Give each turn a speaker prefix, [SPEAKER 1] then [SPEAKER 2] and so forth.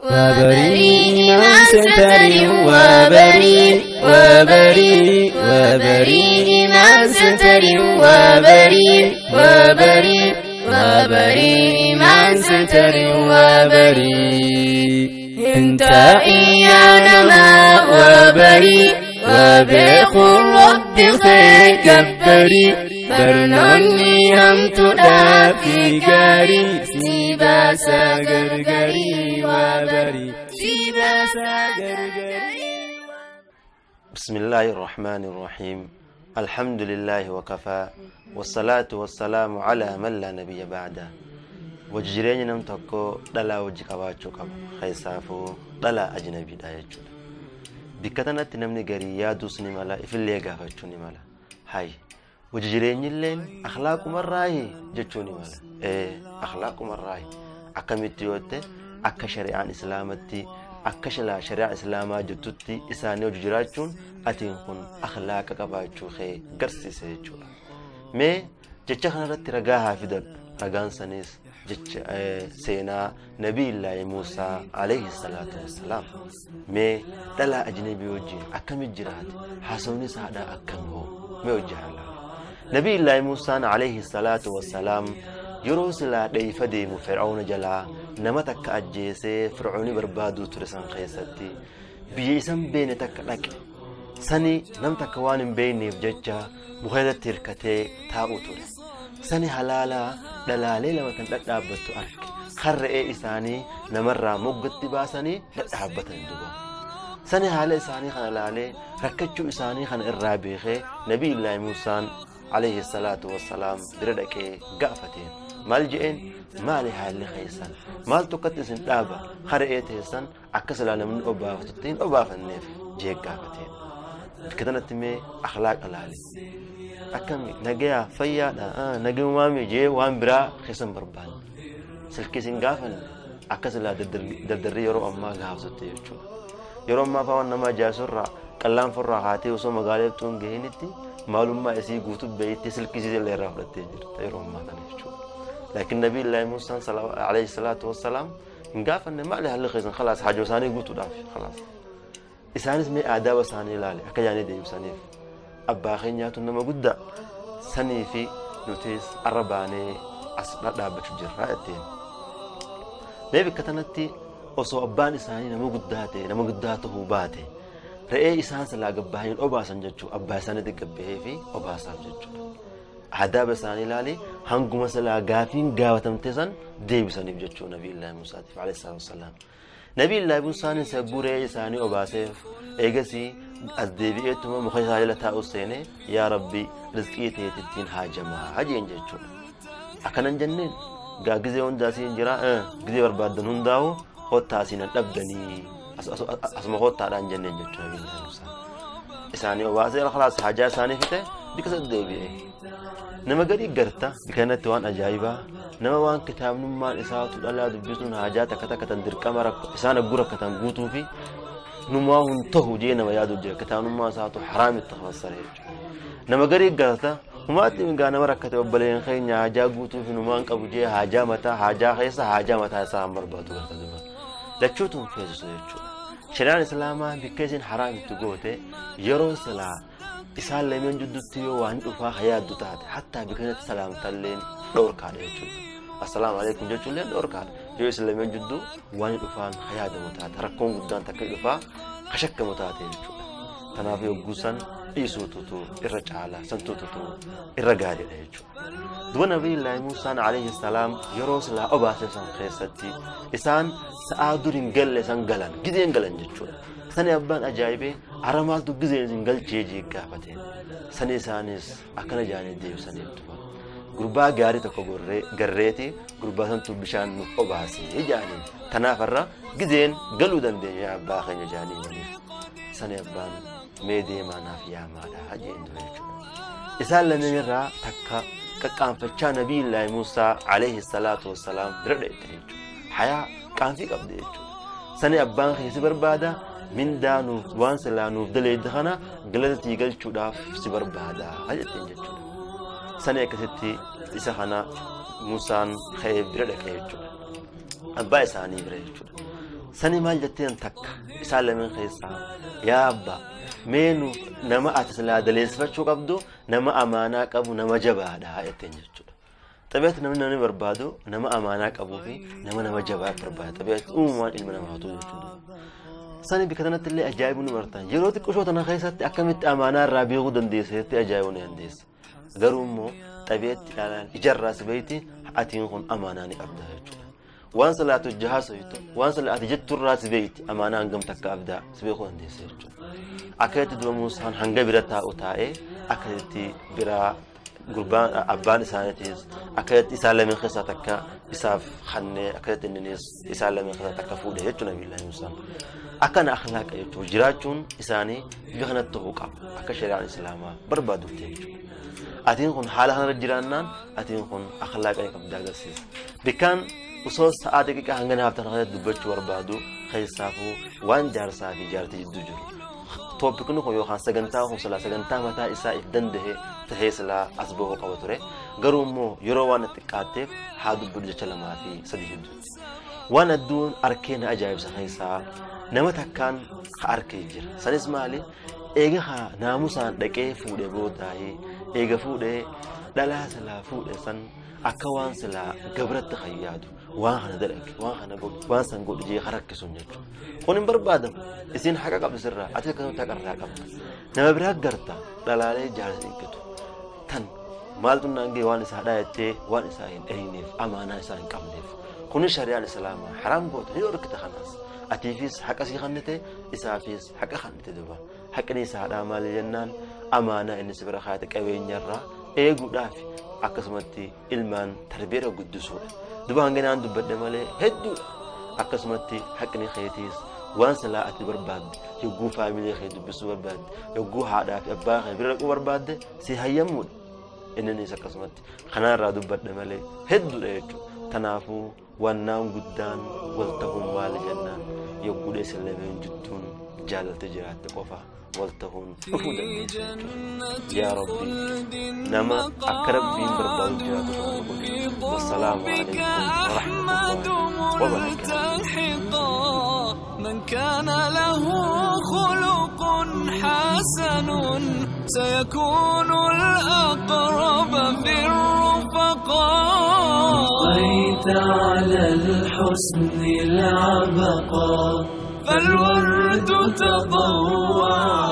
[SPEAKER 1] وبريء من ستر وبريء وبريء وبريء من ستر وبريء وبريء وبريء من ستر وبريء انت إيانا ما وبريء وبيخ رب خير كبري برنوني هم تدافي غاري سيباسا غرغري وبري سيباسا غرغري.
[SPEAKER 2] بسم الله الرحمن الرحيم. الحمد لله وكفى والصلاة والسلام على من لا نبي بعده. وجيرين نم تكو دلا وجي قباچو قب خيسافو دلا أجنبي دا يجو بكتنت نمني غري يادوس ني مالا إفلي غافتشو ني مالا هاي وجيرين لين أخلاق مراهي جچو ني مالا أخلاق مراهي أكمتي يوته أكا شريعة إسلامتي akka shari'aa islaamaa jettutti isaanii hojii jiraachuun atiin kun akhlaaqa qabaachuu kee garsiisa jechuudha. Mee jecha kanarratti ragaa haa fidadhu. Ragaan sanis jecha seenaa Nabiyyillaahi Muusaa alayhi salaatu wassalaam. Mee dhalaa ajnabii wajjin akkamitti jiraate? Haasawni isaadhaa akkam hoo? Mee hojii haa ilaalu. Nabiyyillaahi Muusaan alayhi salaatu wassalaam yeroo silaa dheeyfa deemu Fir'aawna jalaa nama takka ajjeesee Fir'aawni barbaaduu ture san keessatti biyya isan beene takka dhaqe sani nam takka waan hin beekneef jecha muka irratti hirkatee taa'u ture. Sani halaalaa dhalaalee lama kan dhadhaabbattu arge harre'ee isaanii namarraa moggatti baasanii dhadhaabbatan duba. Sani haala isaanii kana laalee rakkachuu isaanii kana irraa beekee Nabiyyillaahi Muusaan alayhi salaatu wassalaam bira dhaqee gaafateen. Maal je'een maali haalli keessan maal tokkotti isin dhaaba har'ee teessan akka silaa namni obaafatutti hin obaafanneef jee gaafateen. Bakka kanatti mee akhlaaqa laale akkami nagayaa fayyaadha nagayumaa mee jee waan biraa keessan barbaanne silkii isin gaafanne akka silaa dardarrii yeroo ammaa gaafatutti jechuudha. Yeroo ammaa fa'aa waan nama ajaa'isurraa qallaan furraa haatee osoo magaalaa ibtuu hin gahinitti maalummaa isii guutuu beektee silkii isii illee irraa fudhattee jirta yeroo ammaa kana jechuudha. لكن النبي الله موسى عليه الصلاة والسلام نقاف أن ما له اللي خلاص حاجة وساني قلت دافي خلاص إسانيس مي آداب ساني لالي أكا يعني دي سانيف أبا خينياتو نما قد ساني في نوتيس الرباني أصلا دابة جرائتين ما بكتنتي أصو أبان إساني نما قداتي نما قداته باتي رأي إسان سلا قبهين أبا سنججو أبا ساني دي قبهي في أبا سنججو آداب isaanii ilaalee hanguma silaa gaafiin gaafatamte san deebisaniif jechuu Nabiyyillaahi Muusaatiif alayhi salaatu wassalaam. Nabiyyillaahi Muusaanis guree isaanii obaaseef eegasii as deebi'eetuma muka isaa jala taa'u seenee yaa Rabbi rizqii teetittiin haajamaa jeen jechuudha. Akkanan jenneen gaa gizee hundaa siin jira gizee barbaaddan hundaa'u hottaa siin dhabdanii asuma hottaadhaan jenneen jechuudha Nabiyyillaahi Muusaan. Isaanii obaasee khalaas haajaa isaanii fite bika sad deebi'e. Nama gadi garta bikanatti waan ajaa'ibaa nama waan kitaabnummaan isaatu dhalaa dubbisuun haajaa takka takka tan dirqama isaan aggura akka tan guutuu fi numaa hun tahu jee nama yaadu jira kitaabnummaa isaatu haraamitti fassara jechuudha. Nama gadi garta humaatti gaa nama rakkate obboleen keenya haajaa guutuu fi numaan qabu jee haajaa mataa haajaa keessa haajaa mataa isaa hin barbaadu garta duba. Lachuutu hin feesisu jechuudha. Shari'aan islaamaa bikka isin haraamitti goote yeroo silaa isaan lameen jidduutti yoo waan dhufaa hayaaddu taate hattaa bikkanatti salaamtalleen dhoorkaadha jechuudha. Assalaamu alaikum jechuullee dhoorkaadha. Yoo isin lameen jidduu waan dhufaan hayaadamu taate rakkoon guddaan takka dhufaa kashakkamu taate jechuudha. Kanaaf yogguu san dhiisuututu irra caala santuututu irra gaariidha jechuudha. Duba Nabiyyillaahi Muusaan alayhi salaam yeroo silaa obaase san keessatti isaan sa'aa dur hin galle san galan gizeen galan jechuudha. Sani abbaan ajaa'ibee ara maaltu gizeen isin galchee jee gaafateen. Sani isaanis akkana jaanii deebisaniif dhufa. Gurbaa gaarii tokko garreeti gurbaa santu bishaan nuuf obaasee jaaniin. Kanaaf irra gizeen galuu dandeenya abbaa keenya jaanii waliif. Sani abbaan mee deemaa naaf yaamaadha jeen dura jechuudha. Isaan lameen irraa takka qaqqaanfachaa Nabiyyillaahi Muusaa alayhi salaatu wassalaam bira dhaqxe jechuudha. Hayaa qaanfii qabde jechuudha. Sani abbaan keessa barbaada mindaa nuuf waan silaa nuuf daleedda kana galata galchuudhaaf si barbaada jetteen jechuudha. Sani akkasitti isa kana Muusaan ka'ee bira dhaqe jechuudha. Abbaa isaanii bira jechuudha. Sani maal jetteen takka isaan lameen keessaa yaa abbaa meenu nama ati silaa daleessifachuu qabdu nama amaanaa qabu nama jabaadha jetteen jechuudha. Xabi'aatti namni barbaadu nama amaanaa qabuu fi nama jabaa barbaada. Xabi'aatti uumamaan ilma namaatu jechuudha. Sani bikka kanatti illee ajaa'ibu nu bartan. Yeroo xiqqoo tana keessatti akkamitti amaanaa irraa beekuu dandeessa jettee ajaa'ibuu ni dandeessa. Garuu immoo xabi'aatti ilaalaan ijarraa si beeyti atiin kun amaanaa ni qabda jechuudha. Waan salaatu jahaasa jettu waan salaati jetturraa si beeyti amaanaa hangam takka abdaa si beekuu dandeessa jechuudha. Akkasitti duba Muusaan hanga bira taa'u taa'ee akkasitti biraa gurbaan abbaan isaaniitiis akkasitti isaan lameen keessaa takka isaaf kennee akkasitti inninis isaan lameen keessaa takka fuudhe jechuudha Nabiyullaahi Muusaan. Akkana akhlaaqa jechuudha jiraachuun isaanii bifa kanatti ta'uu qaba akka shari'aan islaamaa barbaadutti jechuudha. Atiin kun haala kanarra jiraannaan atiin kun akhlaaqa ni qabda agarsiisa. Bikkaan osoo sa'aa daqiiqaa hanga naaf tan keessatti dubbachuu barbaadu keessaafuu waan jaarsaa fi jaartii jidduu jiru. Toopikni kun yookaan sagantaa kun silaa sagantaa mataa isaa if danda'e tahee silaa as bahuu qaba ture. Garuu immoo yeroo waan xiqqaatteef haa dubbatu jecha 2 fi 3 jidduutti. Waan adduun arkee na ajaa'ibsa keessaa nama takkaan ka arkee jira. Sanis maali? Eega haa naamusaan dhaqee fuudhee boodaayee eega fuudhee dhalaa silaa fuudhe san akka waan silaa gabratti hayyaadu waan kana dalage waan kana godhu waan san godhu jee harakkisuun jechuudha. Kun hin barbaadamu. Isin haqa qabdu sirraa ati akkasumatti haqa irraa qabda. Nama biraa garta dhalaalee jaarsa eeggatu. Tan maaltu naan ga'e waan isaa dhaa jettee waan isaa hin dhahiniif amaanaa isaa hin qabneef. Kuni shari'aan islaamaa haraam goota ni dhorkita kanaas. Atiifis haqa sii kennite isaafis haqa kennite duba. Haqni isaadhaa maali jennaan amaanaa inni si bira kaayate qabeenyarraa eeguudhaaf akkasumatti ilmaan tarbiira guddisuudha. Duba hanga naan dubbadhe malee hedduudha. Akkasumatti haqni keetiis waan silaa ati barbaadde yogguu faamilee kee dubbisuu barbaadde yogguu haadhaa fi abbaa kee bira dhaquu barbaadde si hayyamuudha. Inninis akkasumatti kanaarraa dubbadhe malee hedduudha jechuudha. Kanaafuu wannaan guddaan wal ta'uun maali jennaan yogguu dheessan lameen jidduun jaalalti jiraatte qofa wal ta'uun dhufuu dandeessa jechuudha. Yaa Rabbi nama akka Rabbiin barbaadu jiraatu kan nu godhi. Wassalaamu alaikum warahmatullahi wabarakaatuh.
[SPEAKER 3] من كان له خلق حسن سيكون الأقرب في الرفقاء.
[SPEAKER 4] بقيت على الحسن العبقى
[SPEAKER 3] فالورد تضوى.